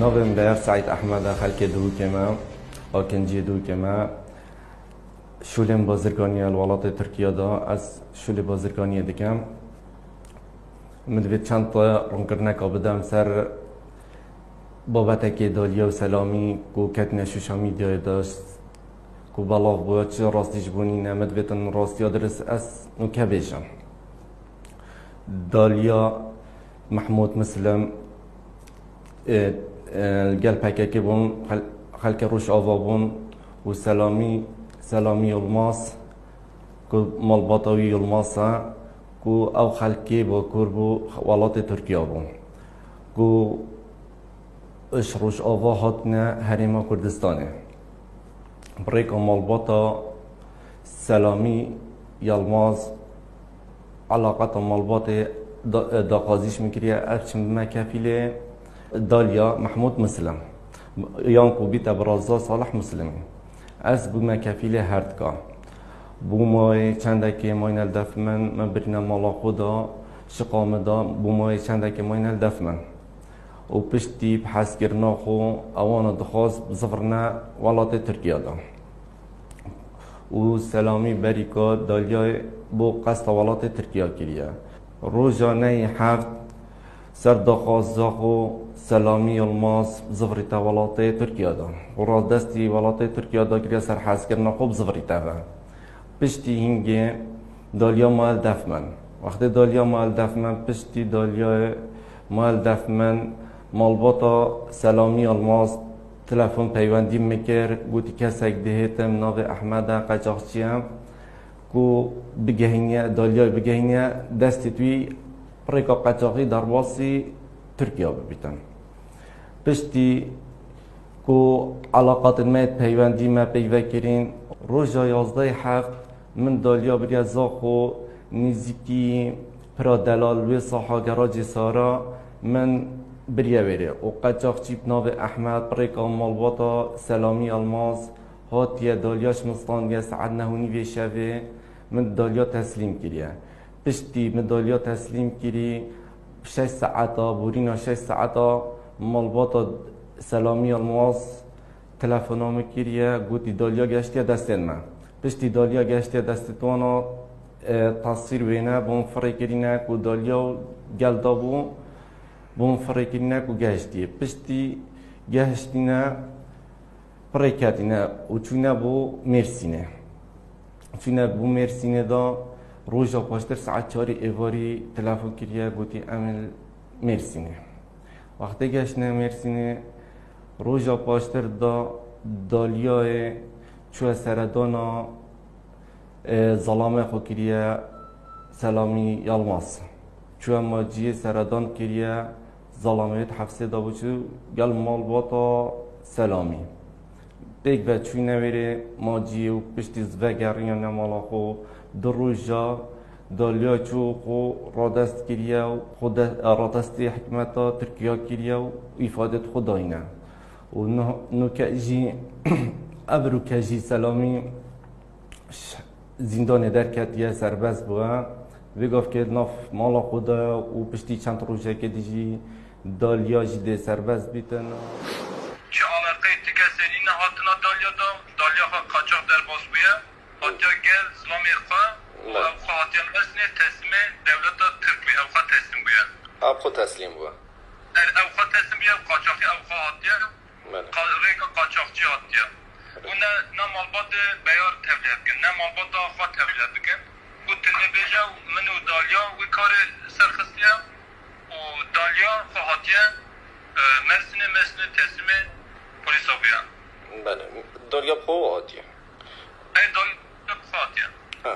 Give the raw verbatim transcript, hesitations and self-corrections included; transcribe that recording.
Navê min Beyar Seîd Ehmed e, xelkê Dihokê me, Akinciyê Dihokê me. Şûlê min bazirganî ye li welatê Tirkiye de, ez şûlê bazirganiyê dikim. Min divê çend ronkirineka bidim ser babetekê Daliya û Selamî ku ketine şûşa mîdyayê de, ku belav bûye, çi rastî ji bo nîne, min divêtin rastiya dirist ez nûke bêjim. Daliya, Mehmûd Muslim, e, e, li gel P K K bûn, xel-, xelkê Rojava bûn û Selamî, Selamî Yilmaz, ku malbata wî Yilmaz e, ku ew xelkê Bakur bû, welatê Tirkiye bû, ku ji Rojava hatine Herêma Kurdistanê. Bi rêka malbata Selamî Yilmaz, elaqeta malbatê da-, daxwazî ji min kiriye, ev çim bime kefîlê Daliya Mehmûd Muslim, yan ku bîte biraza Salih Muslimî. Ez bûme kefîlê her dika. Bû mayê çendekê mayne li def min, min birîne mala xwe da, şiqa min da, bû mayê çendekê mayne li def min. Û piştî bi hezkirina xwe ewana dixwast bizivirine welatê Tirkiye de. Û Selamî berîka Dalyayê bo qesta welatê Tirkiye kiriye. Roja nehê heft ser daxwaza xwe Selamî Yilmaz bizivirîte welatê Tirkiye de. Û radestî welatê Tirkiye de kiriye ser hezkirina xwe bizivirîte ve. Piştî hingê Dalya ma li def min. Wextê Dalya ma li def min, piştî Dalyayê ma li def min, malbata Selamî Yilmaz telefon peywendî min kir, gotî kesek dihêtim, navê Ehmed e, qeçaxçî ye, ku bigehîniye, Dalyayê bigehîniye destê wî, bi rêka qeçaxî derbasî Tirkiye bibîtin. Piştî ku elaqatên me yê peywendî me peyve kirîn, roja yazdehê heft min Dalya biriye za xwe nêzîkî pira delal wê saha gera Cêsara min biriye wêrê û qeçaxçî bi navê Ehmed bi rêka malbata Selamî Yilmaz hatiye Dalya şimistandiye saet neh û nîvê şevê min Dalya teslîm kiriye. Piştî min Dalya teslîm kirî, şeş saeta, borîna şeş saeta malbata Selamî Yilmaz telefona min kiriye, gotî Dalya gehiştiye destên me. Piştî Dalya gehiştiye destê wana, e, tasîr wêne, bûn firê kirîne ku Dalya gel da bû, bûn firê kirîne ku gehiştiye. Piştî gehiştîne, pirê ketîne û çûne bo Mêrsînê. Çûne bo Mêrsînê de roja paştir saet çarê êvarî telefon kiriye, gotî, "Em ê li Mêrsînê." Wextê geştine Mêrsînê, roja paştir de Dalyayê çûye seredana, e, zelamê xwe kiriye Selamî Yilmaz. Çûye Maciyê seredan kiriye, zelamê wê di hefsê de bû, çû gel malbata Selamî. Pêk ve çûne wêrê Maciyê û piştî vegeriyane mala xwe. Du roja Dalya çû xwe radest kiriye û xwe de, radestê hikûmeta Tirkiye kiriye û îfadê xwe dayîne. Û no-, nûke jî, evroke jî Selamî ş-, zîndanê derketiye, serbest bûye. Vê gavkê di nav mala xwe de û piştî çend rojekê dî jî Dalya jî dê serbest bîtin. Çi eleqeyê ti kesê nîne hatina Dalya de, Dalya xwe qaçax derbas bûye, hatiye gel zilamê xwe û ew xwe hatiye Mersînê teslîmê dewleta Tirk bûye, ew xwe teslîm bûye. Ev xwe teslîm bûye. Ev, ev xwe teslîm bûye, ev qaçaxî ew xwe hatiye. Belê. Qa-, rêka qaçaxçî hatiye. Û ne, ne malbatê Beyar tevlî dikin, ne malbata xwe tevlî dikin. Û tu nêbêje min û Dalya wî karê serxistiye û Dalya xwe hatiye, e, Mersînê, Mersînê teslîmê polîsa bûye. Belê, Dalya bi xwe hatiye. Ey Dalya bi xwe hatiye. Ha.